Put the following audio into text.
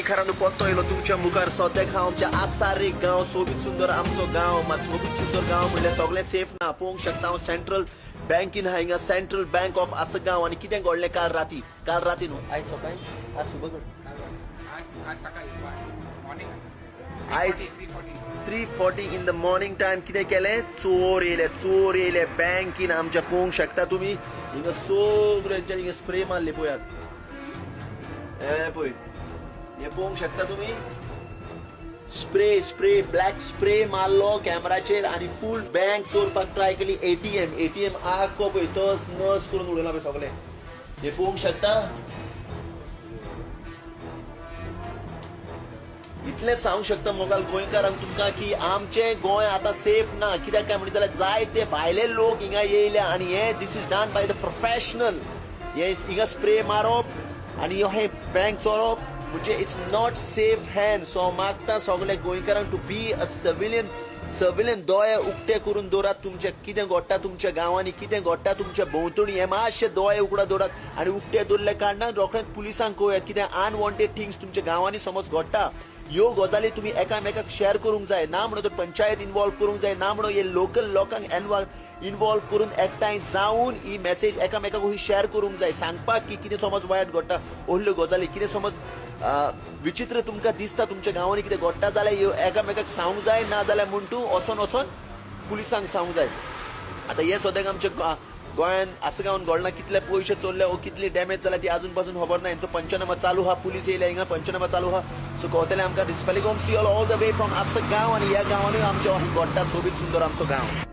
गोंयकारांनो, परतो येयलो तुमच्या मुखार. सद्याक हांव आमच्या आसारे गांव, सोबीत सुंदर आमचो गांव. मात सोबीत सुंदर गांव म्हणल्यार सगळें सेफ ना. पळोवंक शकता, हांव सेंट्रल बँकीन आहा हिंगा, सेंट्रल बँक ऑफ आसगांव. आनी कितें घडलें काल राती, काल राती न्हू, आयज सकाळी, आज सुबह घडलें. आज आज सकाळी मॉर्निंग. आयज 3:40. 3:40 in the morning time कितें केलें, चोर येयले, चोर येयले बँकीन आमच्या. पळोवंक शकता तुमी, हिंगा सगळे हिंगा स्प्रे मारले. पळयात, हे पळय, हे पळोवंक शकता तुमी, स्प्रे, स्प्रे, ब्लॅक स्प्रे मारलो कॅमेराचेर आनी फूल बँक चोरपाक ट्राय केली. एटीएम, एटीएम आख्खो पळय तस नस करून उडयला पळय सगळें. हे पळोवंक शकता. इतलेंच सांगूंक शकता मोगाल गोंयकारांक तुमकां की आमचें गोंय आतां सेफ ना. कित्याक काय म्हणटा जाल्यार जायते भायले लोक हिंगा येयले आनी हे this is done by the professional. हे हिंगा स्प्रे मारप आनी हे बँक चोरप म्हणजे it's not safe hand. So हांव मागता सगळे गोंयकारांक to be a civilian, civilian. दोळे उक्ते करून दवरात तुमचे. कितें घडटा तुमच्या गांवांनी, कितें घडटा तुमच्या भोंवतणी, हे मातशे दोळे उकडा दवरात आनी उक्ते दवरले कारणान रोखडेच पुलिसांक कळयात. कितें अनवॉन्टेड थिंग्स तुमच्या गांवांनी समज घडटा, ह्यो गजाली तुमी एकामेकाक शेअर करूंक जाय. ना म्हणून तर पंचायत इन्वॉल्व करूंक जाय, ना म्हणून हे लोकल लोकांक इन्वॉल्व करून एकठांय जावन ही मॅसेज एकामेकाक ही शेअर करूंक जाय, सांगपाक की कितें समज वायट घडटा, असल्यो गजाली कितें समज विचित्र तुमकां दिसता, तुमच्या गांवांनी कितें घडटा जाल्यार ह्यो एकामेकाक सांगूंक जाय. ना जाल्यार म्हूण तूं वचोन वचोन पुलिसांक सांगूंक जाय. आतां हे सद्याक आमच्या गोंयान आसगांवान घडलां. कितले पयशे चोरले ओ कितली डॅमेज जाल्या ती अजून पासून खबर ना. हेंचो पंचनामा चालू आहा. पुलीस येयले हिंगा, पंचनामा चालू आहा. सो कळटलें आमकां. This Feligoncio all the way from Assagao आनी ह्या गांवानूय आमच्या घडटा. सोबीत सुंदर आमचो गांव.